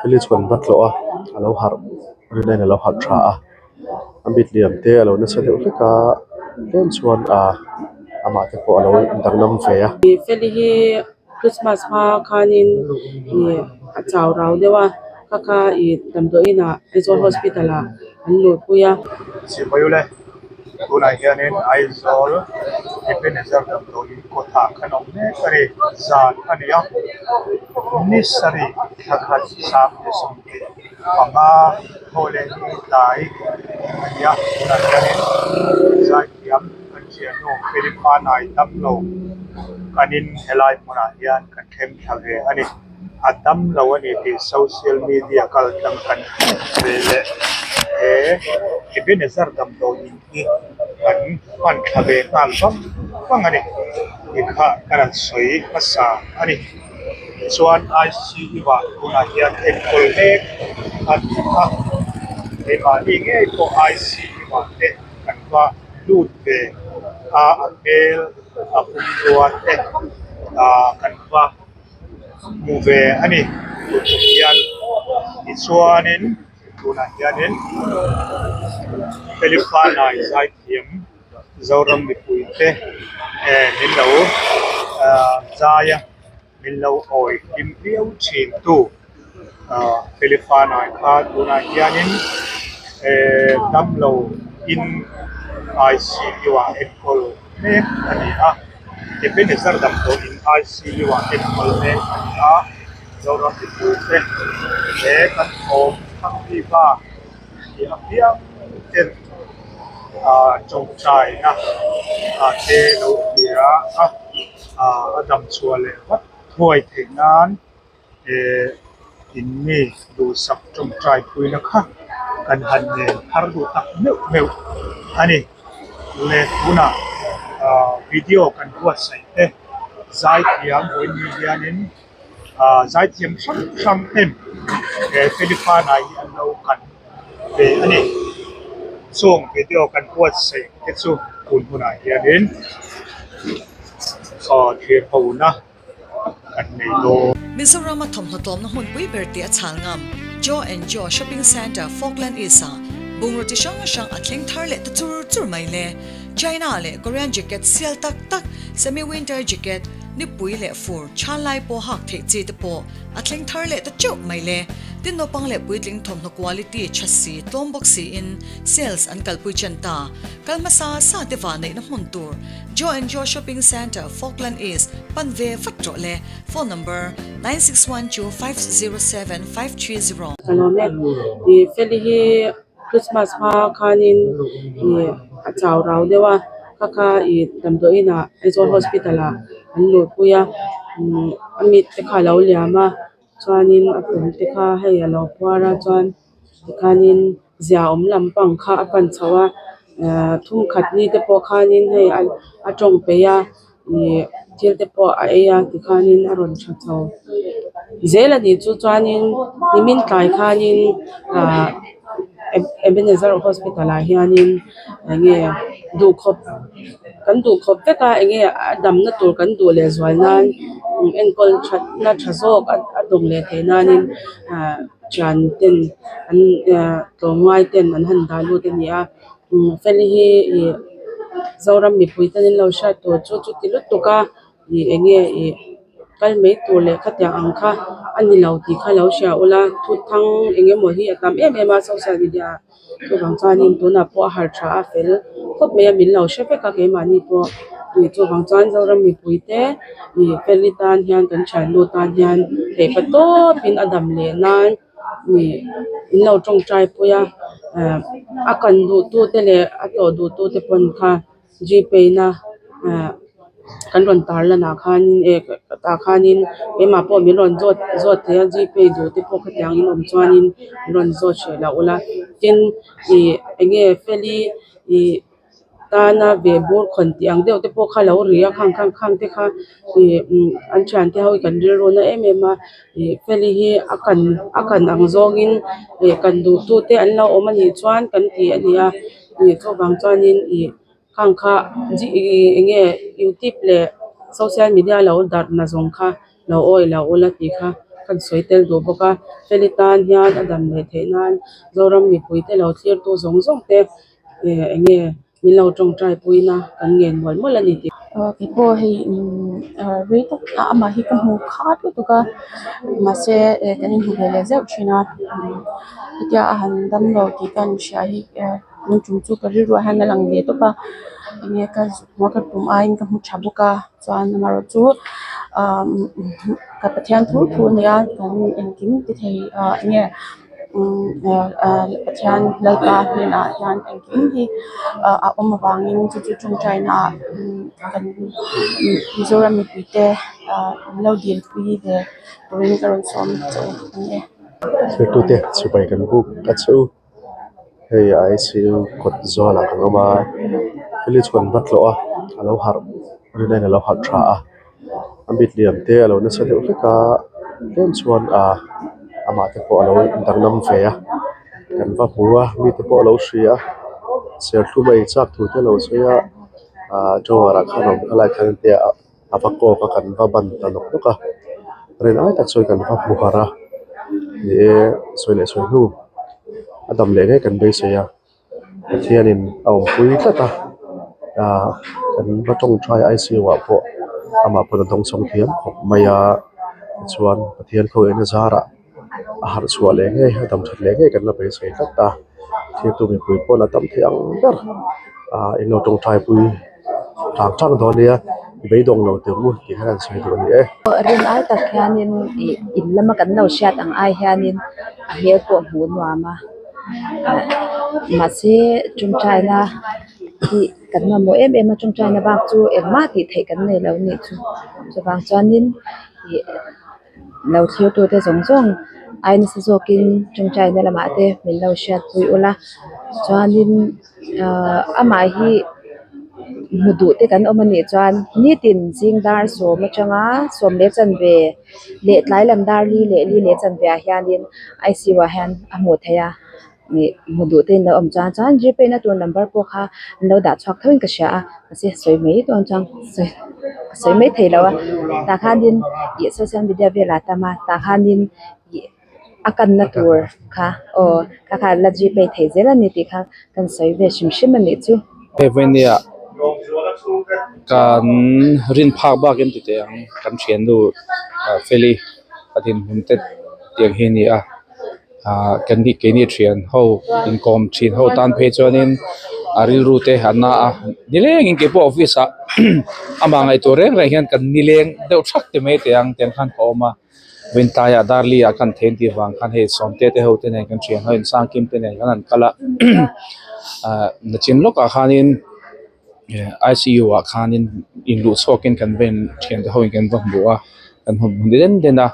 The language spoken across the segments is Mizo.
Feli chu kan va tlawh a a lo harh rin aiin a lo harh tha a a mit liam te a lo nasa deuh hlek a tlem chuan ah amah te pawh a lo danglam ve a. Feli hi Christmas hma khanin ih a chau rau deuh a kha kha ih damdawi inah Aizawl hospital ah an luhpui a. Sipai ule tunah hianin Aizawl Ebenezer damdawi in kawtah khan awm mek a ni zan a ni a ni sarih thla khat 20 panga thawhleh ni tlai a ni a tunah hianin zaithiam kan thiannu Philip-a nai dam lo kanin helai hmunah hian kan thleng thla ve a ni. A dam lo a ni tih social media kal tlang kan hmuh ve leh he Ebenezer damdawi in hi kan hman thla ve nghal vang vang a ni tih kha ka rawn sawi hmasa a ni. Tichuan ICU ah tunah hian enkawl mek a ni a, keimahni ngei pawh ICU ah te kan va lut ve a, a hmel a pumrua te ah kan va. Hmu ve a ni tun tum hian tichuanin tunah hianin Philip-a zaithiam Zoram mipuite eh min lo ah zai a min lo awi hlim viau thin tu ah Philip-a kha tunah hianin eh damlo in ICU ah enkawl mek a ni a. Ebenezer damdawiin ICU ah enkawl mek a ni a, Zoram mipui te he kan thawm thang bik a tih apiang ten ah tawngtaina ah te lo hria a, ah a dam chhuah leh vat thuai theih nan. eh in mi duhsak tawngtai puina kha kan han nen thar duh tak meuh meuh a ni le tunah ah video kan buatsaih te zaithiam vawiin hianin ah zaithiam hrang hrang ten he Philipana hi an lo kan ve a ni chung video kan buatsaih te chu tun hunah hianin aw thlir ho na. kan nei dawn. Mizoram a thawmhnaw tlawmna hmunpui ber tih a chhal ngam Joe and Joe Shopping Centre, Falkland East ah bungraw chi hrang hrang a thleng thar leh ta chur chur mai le. China leh Korean jacket sial tak tak, semi winter jacket, nipui leh fur chhan lai pawh hak theih chi te pawh a thleng thar leh ta teuh mai le. Tin naupang leh puitling thawmhnaw quality tha si tlawm bawk siin sales an kalpui chen ta. Kal hmasa sa te vahneihna hmun tur Joe and Joe Shopping Centre, Falkland East, pan ve vat rawh le. Phone number, 9612507530. Ka lawm e. Ih Feli hi Christmas hma khanin ih a chau rau deuh a, kha kha ih damdawi inah Aizawl hospital ah an luhpui a, umm a mit te kha a lo liam a, chuanin a pum te kha hei a lo phuar a chuan tikhanin zia awm lampang kha a pan chho a ahh thum khat ni te pawh khanin hei a tawng peih a ih thil te pawh a ei a tikhanin a rawn tha chho zel a nih chu chuanin nimin tlai khanin ahh Ebenezer hospital ah hianin enge duhkhawp kan duhkhawp vek a enge a damna tur kan duh leh zual nan enkawl thatna tha zawk a dawng leh theih nanin ahh. Thian ten an ehh tlawmngai ten an han dah lut a ni a umm feli hi ih zoram mipui ten an lo hriat tur chu chuti lutuk a ih eng nge ih kal mai tur leh khatiang ang kha a ni lo tih kha lo hria ula thuthang eng emaw hi a tam em em a social media ah chuvang chuanin tunah pawh a harh tha a fel khawp mai a min lo hre vek a keimahni pawh ih chuvang chuan zoram mipui te ih feli tan hian kan thiannu tan hian theihpa tawpin a dam leh nan ih in lo tawngtai pui a ah a kan duh tu te leh a tlawh duh tu te pawn kha gpay na ah kan rawn tar lan ah khanin eh tah khanin keimah pawh min rawn zawt zawt thei a gpay duh te pawh khatiang in awm chuanin min rawn zawt hreh loh ula tin ih eng nge feli ih tana ve bur khawn tih ang deuh te pawh kha lo ri a khang khang khang te kha ih umm an thian te ho hi kan rilru na em em a ih feli hi a kan a kan ang zawngin ih kan duh tu te an lo awm anih chuan kan ti a ni a ih chuvang chuanin ih khang kha eng nge youtube leh social media lo darh na zawng kha lo awih lo ula tih kha kan sawi tel duh bawk a Feli tan hian a dam leh theih nan Zoram mipui te lo thlir tu zawng zawng te eh eng nge min lo tawngtai puina kan ngen mual mual a ni tih. Aw keipawh hei imm rei tak amah hi ka hmu khat lutuk a mahse eh kan inhmu ve leh zeuh thin a hetia a han damlo tih ka han hria hi eh tun tum chu ka rilru ah hian a lang ve tawp a enge ka hmuh a ka tum aiin ka hmu tha bawk a chuan amaherawhchu ahh ka Pathian thu thu a nia kan engkim ti thei ah enge. Pathian Lalpa hnenah hian engkim hi a awm avangin chu chu tawngtaina ah kan Mizoram mipuite min lo dilpui ve turin ka rawn sawm che u a ni e. Thirtute chhipai kan buk a che u hei ICU kawt zawlah kan awm a heli chu kan va tlawh a a lo harh rinaiin a lo harh tha a. A mit liam te a lo nasa deuh hlek a tlem chuan ah amah te pawh a lo danglam ve a kan va hmu a mite pawh a lo hria a serthlum a ei chak thu te a lo sawi a ah drawer ah khan a awm kha lai khan tia a va kawk a kan va ban ta nawk nawk a rin ai tak chuan kan va hmu harh a ni e sawi leh sawi hnu a dam leh ngei kan beisei a. Pathianin a awmpui tlat a ah kan va tawngtai ICU ah pawh amah pawn a dawngsawng thiam khawp mai a tichuan Pathian khawiahna zarah a harh chhuah leh ngei a dam that leh ngei kan la beisei tlat a thirtu mipui pawn a tam thei ang ber ah in lo tawngtai pui tang tang dawn nia beidawng lo teh u tih kha kan sawi duh a ni e. Rin ai tak hianin ih in lama kan lo hriat ang ai hianin a hmel pawh hmuh nuam a. Mahse tawngtaina hi kan mamawh em em a tawngtaina bak chu engmah tih theih kan nei lo nih chu chuvang chuanin ih lo thlir tute zawng zawng ai nasa zawkin tawngtaina lamah te min lo hriatpui ula chuanin ahh amah hi hmu duh te kan awm anih chuan nitin zing dar sawm atanga sawm leh chanve leh tlai lam dar li leh li leh chanve ah hianin ICU ah hian a hmuh theih a ih hmu duh te in lo awm chuan chuan g pay na tur number pawh kha an lo dah chhuak tho in ka hria a mahse sawi mai dawn chuan sawi ka sawi mai thei lo a tah khanin ih social media velah a tam a tah khanin ih a kanna tur kha aw kha kha la g pay thei zel a ni tih kha kan sawi ve hrim hrim a nih chu. Hei vawinia kan rin phak bakin ti teh ang kan thiannu Feli a dinhmun te tiang hi a ni a ah kan ni keini thian ho inkawm thin ho tan phei chuanin a rilru te a na a nilengin keipawh office ah amah ngaihtuah reng reng hian kan nileng deuh thak ti mai teh ang tiang khan ka awm a. Wintlaiah Darli ah khan thein tih vang khan hei Sawmte te ho te nen kan thian ho in Sangkim te nen khan an kal a ah nachin lawkah khanin I_C_U ah khanin inluh chhuakin kan va in thian te ho in kan va hmu a kan hmu hmu den den a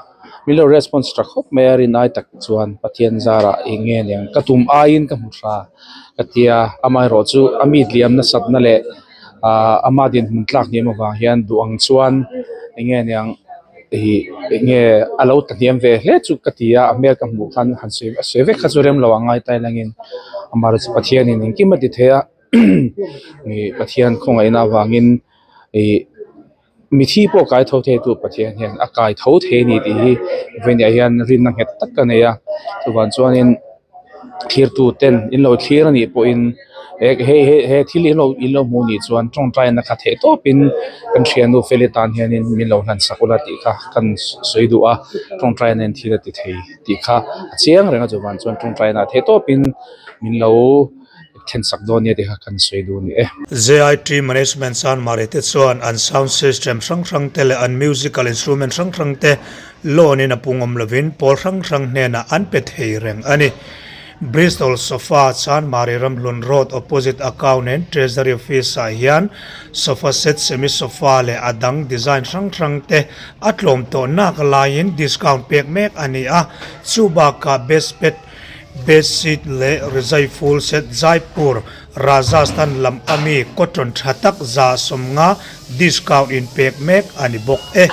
min lo response tha khawp mai a rin ai tak chuan Pathian zarah eng nge niang ka tum aiin ka hmu tha ka tia amaherawh chu a mi tliam nasatna leh ah ama dinhmun tlak hniam avang hian duh ang chuan eng nge niang. Ih eng nge a lo ta hniam ve hle chu ka ti a a hmel ka hmuh khan han sawi a sawi vek kha chu rem lo ang ngai tai langin amaherawhchu chu Pathianin engkim a ti thei a ih Pathian khawngaihna avangin ih mithi pawh kai tho thei tu Pathian hian a kai tho thei a ni tih hi vawiinah hian rinna nghet tak ka nei a chuvang chuanin. Thlirtu ten in lo thlir a nih pawhin he hei he he thil in lo in lo hmuh nih chuan tawngtaina kha theih tawpin kan thiannu Feli tan hianin min lo hlan sak ula tih kha kan sawi duh a tawngtaina in thil a ti thei tih kha a chiang reng a chuvang chuan tawngtaina theih tawpin min lo thlen sak dawn nia tih kha kan sawi duh a ni e. JIT Management Chanmari te chuan an sound system hrang hrang te leh an musical instrument hrang hrang te Loan in a pung awm lovin pawl hrang hrang hnenah an pe thei reng a ni. Bristol Sofa Chanmari Ramhlun Road opposite Account and Treasury Office ah hian sofa set, semi sofa leh a dang design hrang hrang te a tlawm tawh nak laiin discount pek mek a ni a, chu bakah bedspet, bedsheet leh rizai full set Jaipur, Rajasthan lam ami cotton tha tak 150 discount in pek mek a ni bawk e.